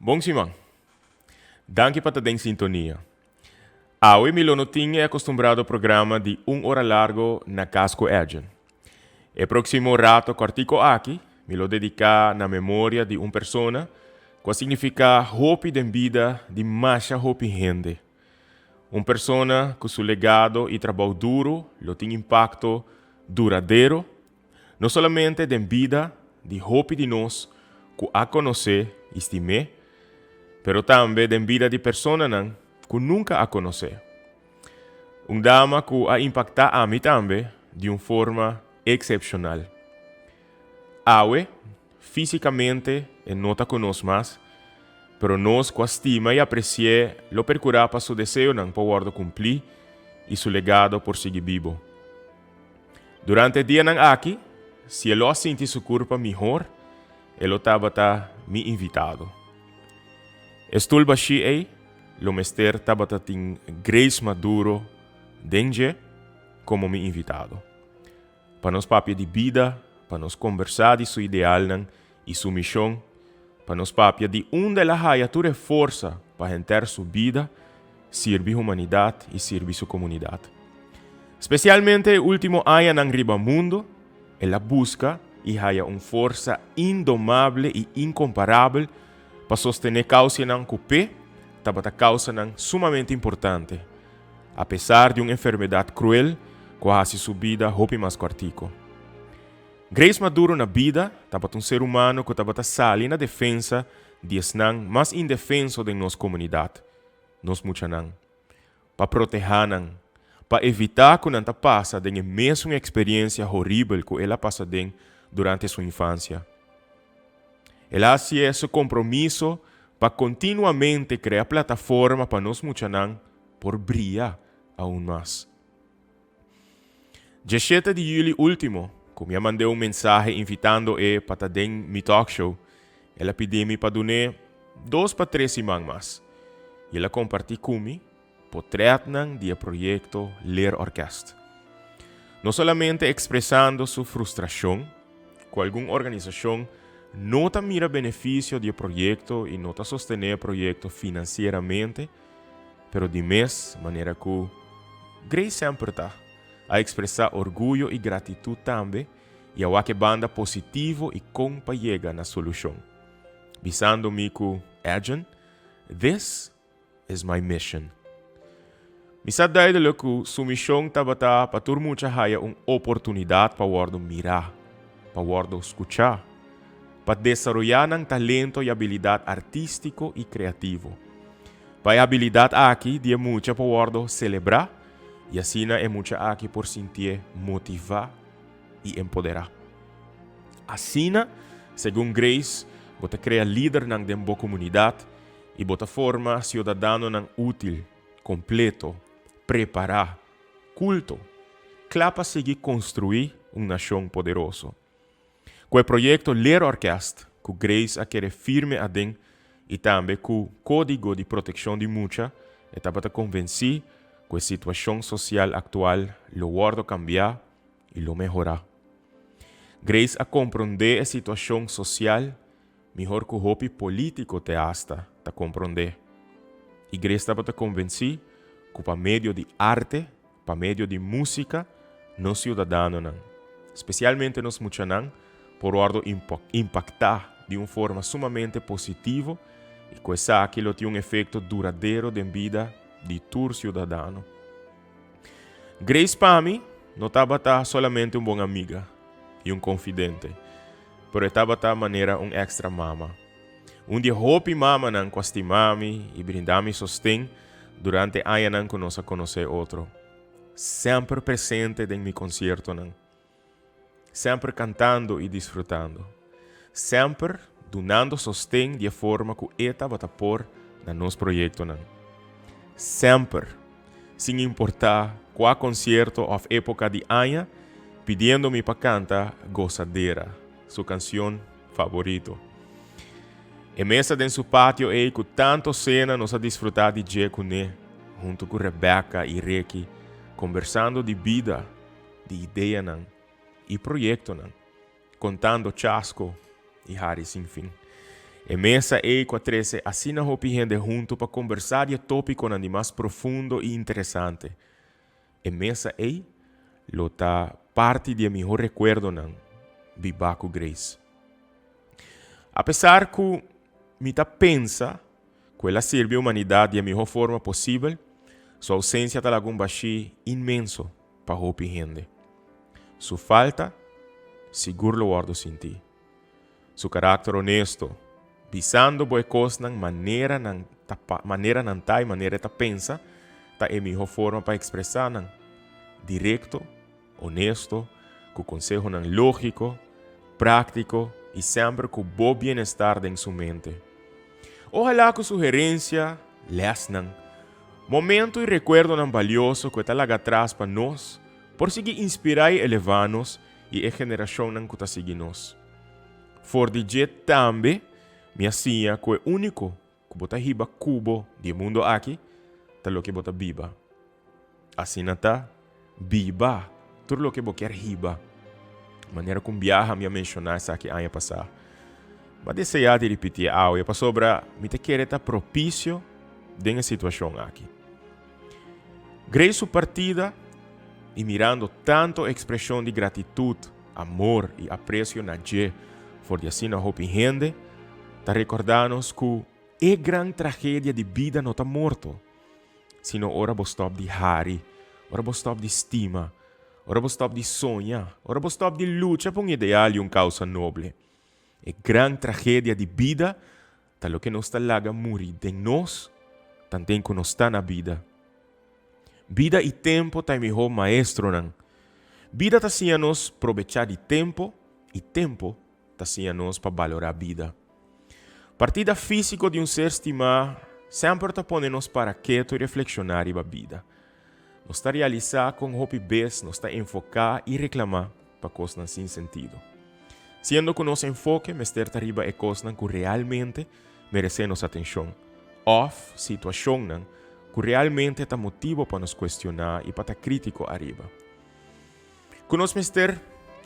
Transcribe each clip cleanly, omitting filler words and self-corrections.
Bon siman. Danki pa ta den sintonia. Awe mi lo no tin e acostumbrado programa di un ora largo na Cas cu Edjean. E proximo rato cortico aki mi lo dedica na memoria di un persona cu a significa hopi den bida di masha hopi hende. Un persona cu su legado y trabou duro lo tin impacto duradero No solamente den bida di hopi di nos ku a konosé i stim'é, pero tambe den bida di personanan ku nunka a konosé. Un dama ku a impaktá ami tambe di un forma eksepshonal. Awe, físikamente e no ta ku nos mas, pero nos ku a stima i apresi'é lo perkurá pa su deseonan por wòrdu kumplí i su legado por sigui bibo. Durante e dianan aki, si e lo a sinti su kurpa mihor, e lo tabata mi invitado. E stul bashí ei lo mester tabata tin Grace Maduro den dje komo mi invitado. Pa nos papia di bida, pa nos kombersá di su idealnan i su mishon, pa nos papia di unda el a haya tur e forsa pa henter su bida sirbi humanidat i sirbi su komunidat. Spesialmente e último añanan riba mundu, el a buska i haya un forsa indomable i inkomparabel pa sostené kausianan ku p'e tabata kausanan sumamente importante, apesar di un enfermedat kruel ku a hasi su bida hopi mas kòrtiku. Grace Maduro na bida tabata un ser humano ku tabata sali na defensa di esnan mas indefenso den nos komunidat, nos muchanan, pa protehá nan, pa evitá ku nan ta pasa den e mesun eksperensia horibel ku el a pasa den durante su infansia. El a hasié su kompromiso pa kontinuamente krea plataforma pa nos muchanan por bria aun mas. Djeshete di juli ultimo, ku mi a mand'é un mensahe invitando e pa ta den mi talkshow, el a pidi mi pa dun'é dos pa tres siman mas, i el a kompartí ku mi potrètnan di e proyekto Leerorkest. No solamente ekspresando su frustrashon ku algun organisashon no ta mira benefisio di e proyekto i no ta sostené e proyekto finansieramente, Pero di mes manera ku Grace semper ta, a ekspresá orguyo i gratitut tambe i a wak e banda positivo i kon pa yega na solushon. Bisando mi ku Edjean, This is my mission. Mi sa duidelik ku su mishon tabata pa tur mucha haya un oportunidat pa wòrdu mirá, pa wòrdu skuchá, pa desaroyá nan talento i abilidat artístiko i kreativo. Pa e abilidat aki di e mucha por wòrdu selebrá i asina e mucha aki por sintié motivá i empoderá. Asina, segun Grace, bo ta krea lidernan den bo komunidat i bo ta forma siudadanonan útil, kompleto, prepará, kulto, kla pa sigui konstruí un nashon poderoso. Ku e proyekto Leerorkest ku Grace a kere firme aden i tambe ku Kódigo di Protekshon di Mucha e tabata konvensí ku e situashon sosial aktual lo wòrdu kambiá i lo mehorá. Grace a komprondé e situashon sosial mihor ku hopi polítiko te asta ta komprondé. I Grace tabata konvensí ku pa medio di arte Pa medio di músika, nos siudadanonan, spesialmente nos muchanan, por wòrdu impaktá di un forma sumamente positivo i ku esaki lo tin un efekto duradero den bida di tur siudadano. Grace pa mi no tabata solamente un bon amiga i un konfidente, pero e tabata manera un èkstra mama. Un di e hopi mamanan ku a stima mi i brinda mi sosten Durante añanan ku nos a konosé otro, semper presente den mi konsiertonan, semper kantando i disfrutando, semper dunando sosten di e forma ku e tabata por na nos proyektonan. Semper, sin importá kua konsierto òf époka di aña, pidiendo mi pa kanta Gozadera, su kansion favorito. E mesa den su patio ei ku tanto sena nos a disfrutá di dje kuné, huntu ku Rebecca i Ricky, kombersando di bida, di ideanan i proyektonan, kontando chasko i hari sin fin. E mesa ei ku a trese asina hopi hende huntu pa kombersá di e tópikonan di mas profundo i interesante. E mesa ei lo ta parti di e mihó rekuerdonan bibá ku Grace. Apesar ku mi ta pensa ku el a sirbi humanidat di e mihó forma posibel, su ousensia ta laga un bashí inmenso pa hopi hende. Su falta sigur lo wòrdu sintí. Su karakter honesto, bisando bo e kosnan manera nan ta manera nan ta i manera e ta pensa, ta e mihó forma pa ekspresá nan. Direkto, honesto, ku konsehonan lógiko, práktiko i semper ku bo bienestar den su mente. Ohalá ku su herensia, lèsnan, momento i rekuerdonan balioso ku e ta laga atras pa nos por sigui inspirá i elevá nos i e generashonnan ku ta sigui nos. For di dje tambe mi a siña ku e úniko ku bo ta hiba ku bo di e mundu aki ta loke bo ta biba. Asina ta, biba tur loke bo kier hiba. Manera ku un biaha mi a menshoná esaki aña pasá. Mi a deseá di ripitié awe pasobra mi ta kere ta propisio den e situashon aki. Grace su partida i mirando tanto ekspreshon di gratitut, amor i apresio na dje for di asina hopi hende, ta rekordá nos ku e gran tragedia di bida no ta morto, sino ora bo stòp di hari, ora bo stòp di stima, ora bo stòp di soña, ora bo stòp di lucha pa un ideal i un kausa noble. E gran tragedia di bida Ta loke nos ta laga muri den nos tanten ku nos ta na bida. Bida i tempu ta e mihó maestronan. Bida ta siña nos probechá di tempu i tempu ta siña nos pa balorá bida. Partida físiko di un ser stimá semper ta pone nos para ketu i reflekshoná riba bida. Nos ta realisá kon hopi bes nos ta enfoká i reklamá pa kosnan sin sentido. Siendo ku nos enfoke mester ta riba e kosnan ku realmente meresé nos atenshon òf situashonnan ku realmente ta motibu pa nos kuestioná i pa ta krítiko ariba. Ku nos mester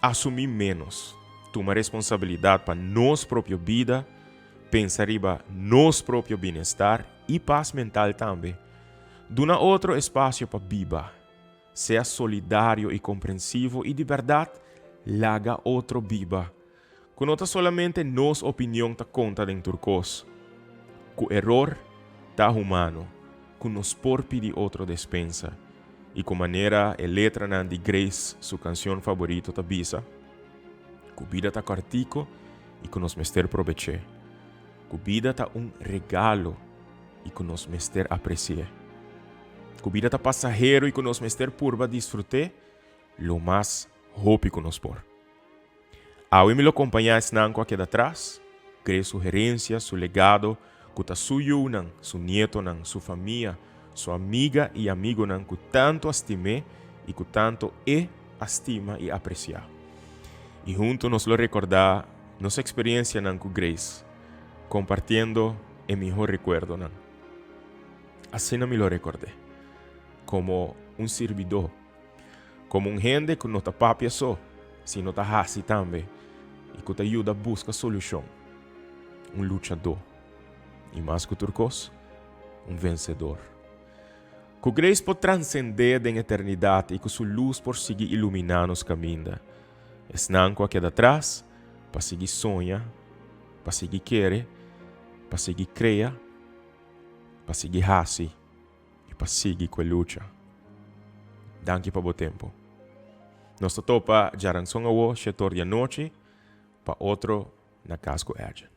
asumí ménos, tuma responsabilidat pa nos propio bida, pensa riba nos propio bienestar i pas mental tambe. Duna otro espasio pa biba. Sea solidario i komprensivo i di bèrdat laga otro biba. Ku no ta solamente nos opinion ta konta den tur kos. Ku eror ta humano, ku nos por pidi otro despensa. I ku manera e letranan di Grace su kansion faborito ta bisa, ku bida ta kòrtiko i ku nos mester probech'é. Ku bida ta un regalo i ku nos mester apresi'é. Ku bida ta pasahero i ku nos mester purba disfrut'é lo mas hopi ku nos por. Awe mi lo kompañá esnan ku a keda tras, krea su herensia, su legado, ku ta su yunan, su nietonan, su famia, su amiga i amigonan ku tantu a stim'é i ku tantu e a stima i apresiá. I huntu nos lo rekordá nos eksperensianan ku Grace, kompartiendo e mihó rekuerdonan. Asina mi lo rekord'é, komo un sirbidó, komo un hende ku no ta papia so, sino ta hasi tambe i ku ta yuda buska solushon, un luchadó i mas ku tur kos, un vensedor. Ku Grace por transendé den eternidat i ku su lus por sigui iluminá nos kaminda. Esnan ku a keda tras, pa sigui soña, pa sigui kere, pa sigui krea, pa sigui hasi i pa sigui ku e lucha. Danki pa bo tempu. Nos ta topa djaranson awo shetor di anochi pa otro Na Cas cu Ergen.